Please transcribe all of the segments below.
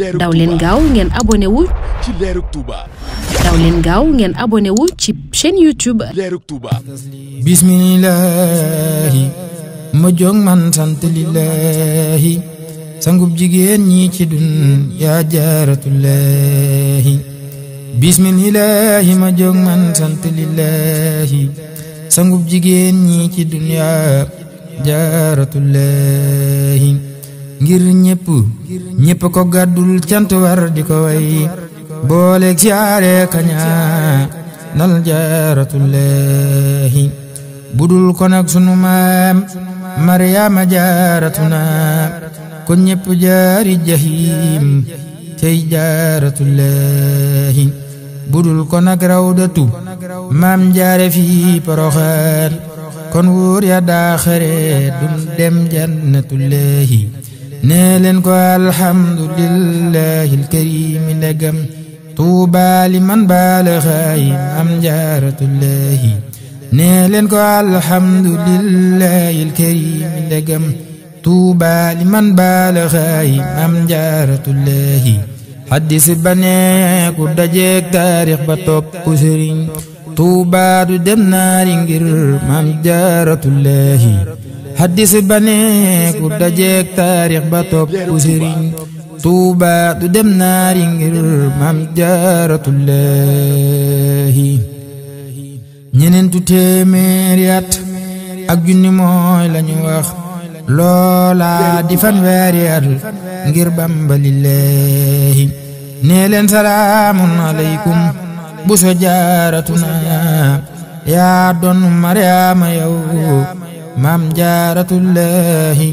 daw leen gaaw ngeen abonné wu ci Leerug Touba. daw leen gaaw ngeen abonné wu ci chaîne YouTube Leerug Touba. bismillahi ma jóg man sant lillahi sangub jigéen ñi ci dun yaa jaaratullahi bismillahi ma jóg man sant lillahi sangub jigéen ñi ci dun yaa jaaratullahi ngir ñépp ko gàddul cant war di ko way booleeg siyaare kaña nal jaaratullahi budul ko nag sunu maam Mariama jaaratuna ko ñépp jaari jahim cey jaaratullahi budul ko nag rawdatu maam jaare fi Poroxaan kon wóor ya daaxare dum dem jannatullahi nee leen ko alhamdulillahi alkarimi ndegam tuuba liman baalaxaay am jaaratullahi nee leen ko alhamdulillahi alkarimi ndegam tuuba liman baalaxaay am jaaratullahi haddis ba nee ku dajeek taarix ba topp sëriñ tuuba du dem naari ngir am jaaratullahi haddis ba nee ku dajeek taarix ba topp sëriñ tuuba du dem naari ngir am jaaratullahi ñeneentu téeméeri at ak junni mooy lañu wax loola di fanweeri at ngir Bamba lillahi nee leen salaamun aleykum bu so jaaratuna yaa doon Mariama yow maam jaaratullahi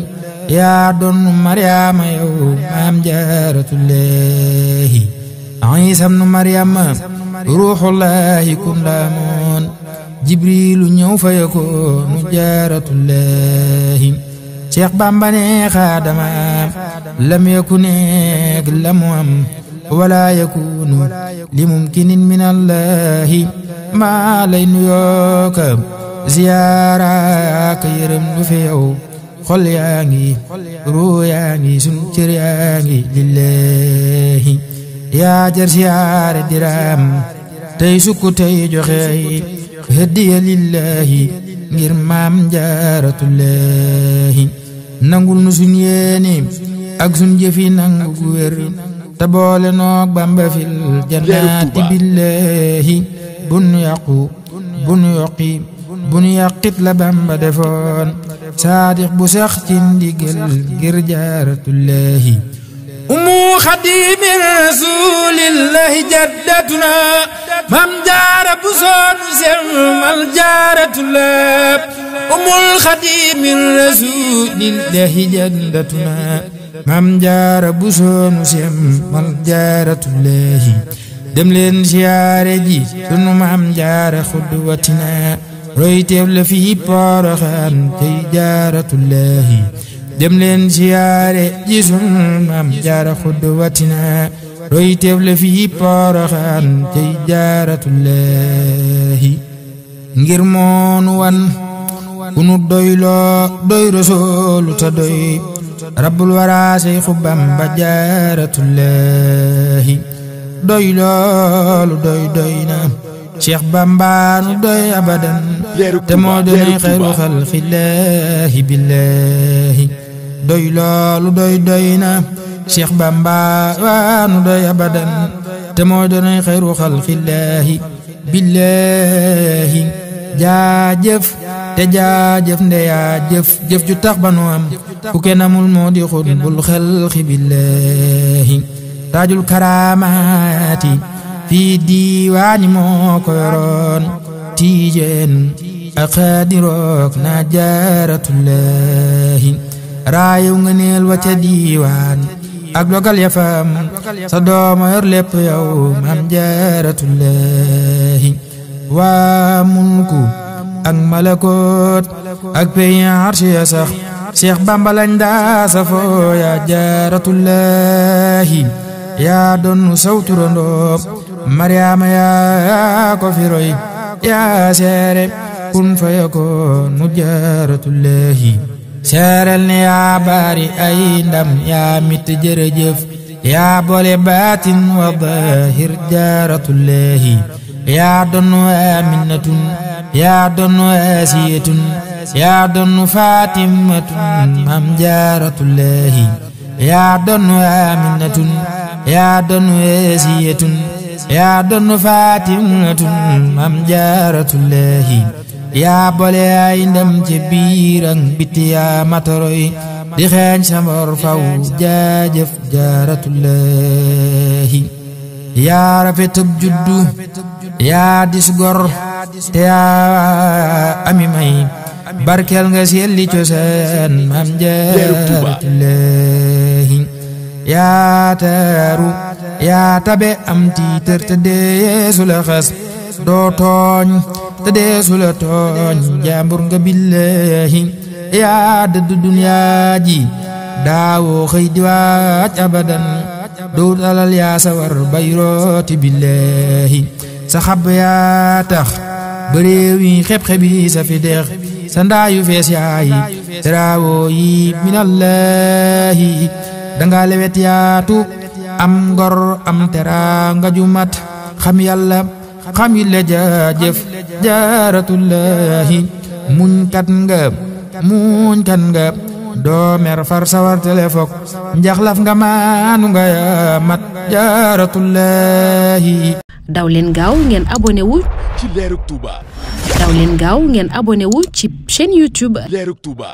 yaa doon Mariama yow maam jaaratullahi Iisa ibnu Mariama ruuxullahi kun laamoon Jibriilu ñëw fa yakoonu jaaratullahi Cheikh Bamba ne xaadama lam yakuneek lamu am wala yakunu li mumkinin min allahi maa lay nuyooka ziyaaraaka yërëm lu fi yow xol yaa ngi ruu yaa ngi sun cër yaa ngi lillahi yaa jar siyaare diraam tey sukku tey joxe hadiya lillahi ngir maam jaaratullahi nangul nu sun yéene ak sun jëfi nangu gu wér te boole noog Bamba fil jannaati billahi bunu yàqu bunu yoqi bunu yàqit la Bamba defoon saadiq bu sax ci ndigal ngir jaaratullahi umu xadimi rasulillahi jaddatuna mam jaara bu soonu selmal jaaratullah umul xadimi rasulillahi jaddatuna mam jaara bu soonu selmal jaaratullahi dem leen siyaare ji sunu mam jaara xudwatina roy teew la fi Poroxaan tey jaaratullahi dem leen siyaare ji sunu mam jaara xudwatina roy teew la fi Poroxaan tey jaaratullahi ngir moonu wan ku nu doyloo doy Rasuulu ta doy rabbul waraa Seexu Bamba jaaratullahi doy loolu doy na Cheikh Bamba nu doy abadan te moo doonay xayru xalqillaahi billaahi doy loolu doy na Cheikh Bamba nu doy abadan te moo doonay xayru xalqillaahi billaahi jaajëf te jaajëf ndeyaa jëf ju tax ba nu am ku kenn amul moo di xutbul xalqi billaahi taajul karaamaati fii diiwaani moo ko yoroon tiijeen ak xaadirook naa jaaratullahi raayu nga neel wa ca diiwaan ak dogal ya fam sa dooma yor lépp yow maam jaaratullahi waa mulku ak malakoot ak peyi arsi ya sax Cheikh Bamba lañ daa safoo yaa jaaratullahi yaa doon sawtu rondoom Mariama yaa ko fi roy yaa seere kun fa yakoonu jaaratullahi seerel ne yaa bari ay ndam yaa mit jërëjëf yaa boole baatin wa zaahir jaaratullahi yaa donnu Aminatun yaa donnu Asiyatun yaa donnu Fatimatun maam jaaratullahi yaa donnu Aminatun yaa donnu Asiyatun yaa donnu Fatimatun maam jaaratullahi yaa boole ay ndam ci biir ak biti yaa matoroy di xeeñ sa mbor faw jaajëf jaaratullahi yaa rafetub juddu yaa dis gor te yaa ami may barkel nga selli cosaan maam jaaratullahi yaa taaru yaa tabe am tiitër te deesu la xas doo tooñ te deesu la tooñ jàmbur nga billahi yaa dëddu duniyaa ji daawoo xëy di waaj abadan dowut alal yaa sawar bayrooti billahi sa xab yaa tax bëréew yi xeb-xebi sa fi deex sa ndaayu fees yaayi teraawoo yi minallahi danga lewet yaatu am ngor am teraanga ju mat xam yàlla xam yi la jaajëf jaaratullahi muñ kat nga doo mer far sawar telefok njaxlaf nga maanu nga yaa mat jaaratullahi daw leen gaaw ngeen abonné wu ci Leerug Touba daw leen gaaw ngeen abonné wu ci chaîne YouTube Leerug Touba